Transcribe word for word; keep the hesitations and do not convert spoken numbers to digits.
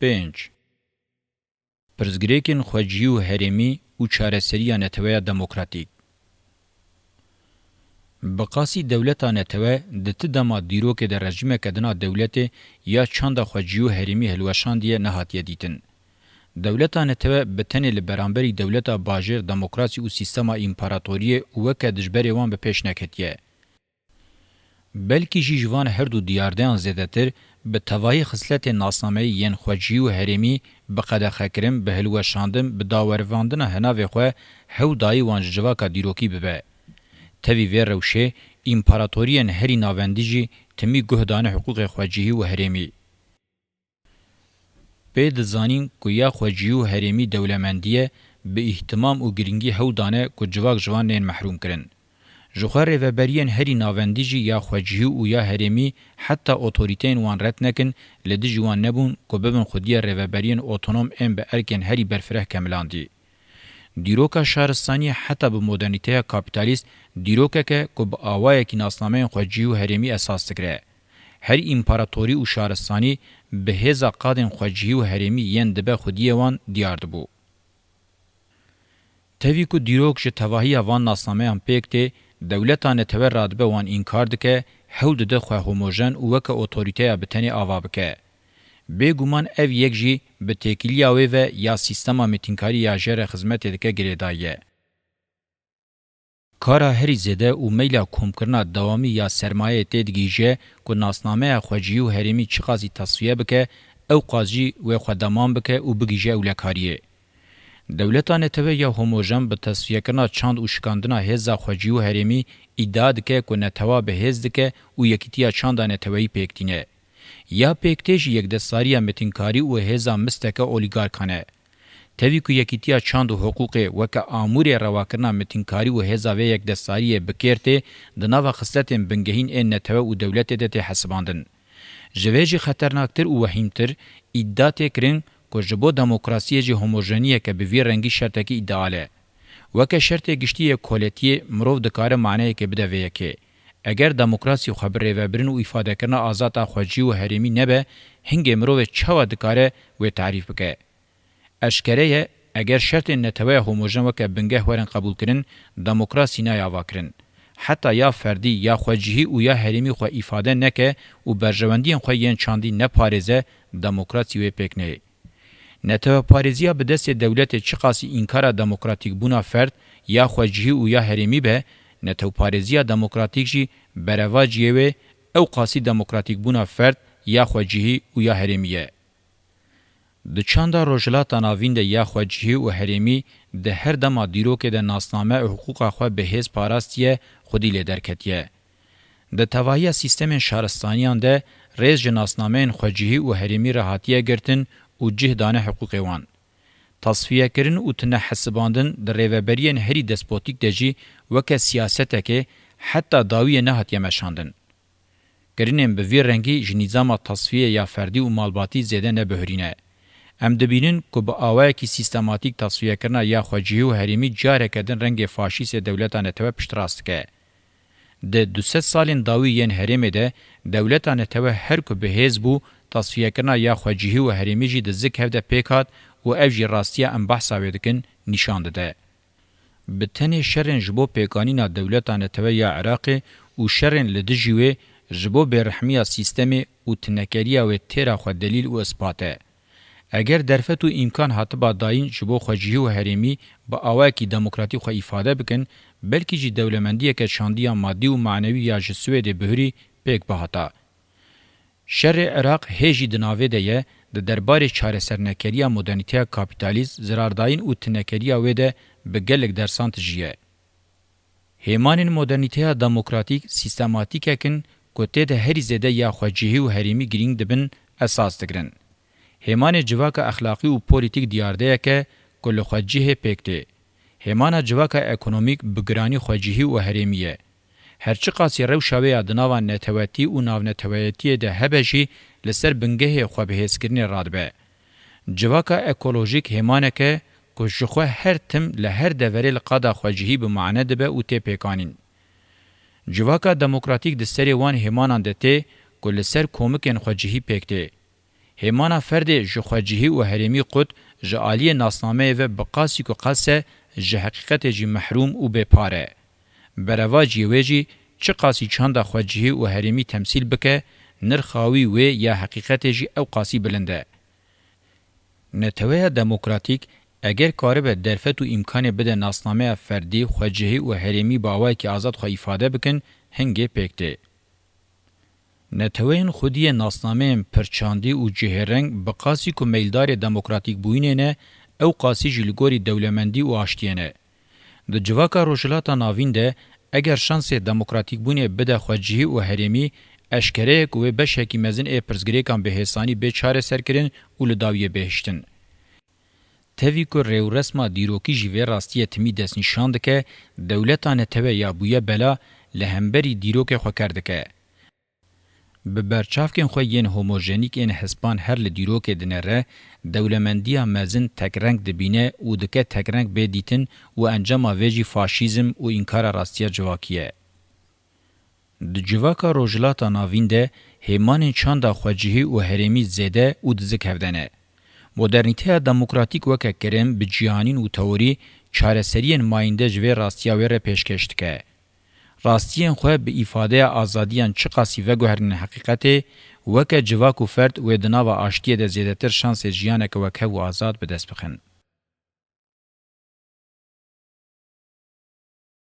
Pênc. Pirsgirêkên xwecihî û herêmî û çareseriya neteweya demokratîk. Bi qasî dewleta netewe di ti dema dîrokê de rejîmeke din a dewletê ya çanda xwecihî û herêmî hilweşandiye nehatiye dîtin. Dewleta netewe bi tenê li beramberî dewleta bajêr, demokrasî û sîstema împaratoriyê û weke dijberê wan bi pêş neketiye. Belkî jî ji van her du diyardeyan zêdetir, bi tevahî xisletên nasnameyî yên xwecihî û herêmî bi qedexekirin, bi hilweşandin, bi dawerivandina hinavê xwe hew dayî wan ji civaka dîrokî bibe. Tevî vê rewşê, împaratoriyên herî navendî jî timî guh dane hiqûqê xwecihî û herêmî. Pê dizanîn ku ya xwecihî û herêmî dewlemendî ye, bi îhtimam û girîngî hew dane ku civak ji van nên mehrûm kirin. Ji xwe rêveberiyên herî navendî jî ya xwecihî û ya herêmî heta otorîteyên wan red nekin, li dijî wan nebûn ku bibin xwediyê rêveberiyên otonom ên bi erkên herî berfireh kemilandî. Dîroka şaristaniyê heta bi modernîteya kapîtalîst dîrokek e ku bi awayekî nasnameyên xwecihî û herêmî esas digire. Her împaratorî û şaristanî bi hêza qadên xwecihî û herêmî yên dibe xwediyê wan diyar dibû. Tevî ku dîrok ji tevahiya van nasnameyan pêk tê, dewleta netewe radibe wan înkar dike, hewl dide xwe homojen û weke otorîteya bi tenê ava bike. Bêguman ev yek jî bi têkiliya wê ve ya sîstema mêtînkarî ya jê re xizmetê dike girêdayî ye. Kara herî zêde û meyla komkirina dewamî ya sermayeyê tê digihîje ku nasnameya xwecihî û herêmî çiqasî tesfiye bike, ewqas jî wê xwedeman bike û bigihîje ewlekariyê. Dewleta netewe ya homojen bi tesfiyekirina çand û şikandina hêza xwecihî û herêmî îdia dike ku netewa bi hêz dike û yekîtiya çanda neteweyî pêk tîne. Ya pêk tê jî yekdestdariya mêtînkarî û hêza misteke olîgarkan e. Tevî ku yekîtiya çand û hiqûqê weke amûrê rewakirina mêtînkarî û hêza vê yekdestdariyê bi kêr tê, di nava xisletên bingehîn ên netewe û dewletê de tê hesibandin. Ji vê jî xeternaktir û wehîmtir, îdia tê kirin ku ji bo demokrasiyê jî homojeniyeke bi vî rengî şertekî îdeal e. Weke şertê giştî yê koletiyê mirov dikare maneyekê bide vê yekê. Eger demokrasî xwe bi rêvebirin û îfadekirina azad a xwecihî û herêmî nebe, hingê mirovê çawa dikare wê tarîf bike? Eşkere ye, eger şertên neteweya homojen weke bingeh werin qebûlkirin, demokrasî nayê avakirin. Heta ya ferdî, ya xwecihî û ya herêmî xwe îfade neke û berjewendiyên xwe yên çandî neparêze, demokrasî wê pêk neyê. Neteweparêziya bi destê dewletê çiqasî înkara demokratîkbûna ferd ya xwecihî û ya herêmî be, netewparêziya demokratîk jî berevaciyê wê ewqasî demokratîkbûna ferd ya xwecihî û ya herêmî ye. Di çanda Rojhilata Navîn de ya xwecihî û herêmî di her dema dîrokê de nasname û hiqûqa xwe bi hêz parastiye, xwedî lê derketiye. Di tevahiya sîstemên şaristaniyan de rêz ji nasnameyên xwecihî û herêmî re hatiye girtin û cih dane hiqûqê wan. Tasfiyekirin û tinehesibandin di rêveberiyên herî despotîk de jî weke siyasetekê heta dawiyê nehatiye meşandin. Kirinên bi vî rengî ji nîzama tasfiyê ya ferdî û malbatî zêde ne bihurî ne. Em dibînin ku bi awayekî sîstematîk tasfiyekirina ya xwecihî û herêmî careke din rengê faşîst ê dewleta netewe piştrast dike. Di du sed salên dawî yên herêmê de dewleta netewe her ku bi hêz bû, tasfiyekirina ya xwecihî û herêmî jî di zik hev de pêk hat û ev jî rastiya em behsa wê dikin nîşan dide. Bi tenê şerên ji bo pêkanîna dewleta netewe ya Iraqê û şerên li dijî wê ji bo bêrehmiya sîstemê û tinekeriya wê têra xwe delîl û ispat e. Eger derfet û îmkan hatiba dayîn ji bo xwecihî û herêmî bi awayekî demokratîk xwe îfade bikin, belkî jî dewlemendiyeke çandî ya madî û manewî ya ji Swêdê bihurî pêk bihata. Şerê Iraq hê jî di navê de ye, di derbarê çaresernekeriya modernîteya kapîtalîst, zirardayîn û tinekeriya wê de bi gelek dersan tijî ye. Hêmanên modernîteya demokratîk sîstematîkek in ku tê de herî zêde ya xwecihî û herêmî girîng dibin, esas digirin. Hêmanê civaka exlaqî û polîtîk diyardeyek e ku li xwecihê pêk tê. Hêmana civaka ekonomîk bi giranî xwecihî û herêmî ye. Her çiqasî rewşa wê ya di nava netewetî û navneteweyetiyê de hebe jî li ser bingehê xwebihêzkirinê radibe. Civaka ekolojîk hêmanek e ku ji xwe her tim li her deverê li qada xwecihî bi mane dibe û tê pêkanîn. Civaka demokratîk di serê wan hêmanan de tê ku li ser komikên xwecihî pêk tê. Hêmana ferdê ji xwecihî û herêmî qut ji aliyê nasnameyê ve bi qasî ku qas e, ji heqîqetê jî mehrûm û bêpar e. Berevaciyê wê jî çiqasî çanda xwecihî û herêmî temsîl bike, nirxa wî wê ya heqîqetê jî ew qasî bilind e. Neteweya demokratîk eger karibe derfet û îmkanê bide nasnameya ferdî, xwecihî û herêmî bi awayekî azad xwe îfade bikin, hingê pêk tê. Neteweyên xwediyê nasnameyên pirçandî û cihêreng bi qasî ku meyldarê demokratîkbûyînê ne, ew qasî jî li gorî dewlemendî û aştiyê ne. Di civaka Rojhilata Navîn de eger şansê demokratîkbûnê bide xwecihî û herêmî, eşkere ye ku wê beşekî mezin ê pirsgirêkan bi hêsanî bê çareserkirin û li dawiyê bihiştin. Tevî ku rêwresma dîrokî jî vê rastiyê timî destnîşan dike, dewleta netewe ya bûye bela li hemberî dîrokê xwe ker dike. Bi berçavkên xwe yên homojenîk ên hespan her li dîrokê dinere, dewlemendiya mezin tekreng dibîne û dike tekreng bê dîtin û encama vê jî faşîzm û înkara rastiya civakî ye. Di civaka Rojhilata Navîn de hêmanên çanda xwecihî û herêmî zêde û dizik hevde ne. Modernîteya demokratîk weke kirin bi cîhanîn û teorî çareseriyên mayînde ji vê rastiya wê re pêşkêş dike. Rastiyên xwe bi îfadeya azadiyan çiqasî veguherînin heqîqetê, weke civak û ferd wê di nava aştiyê de zêdetir şansê jiyaneke wekhev û azad bi dest bixin.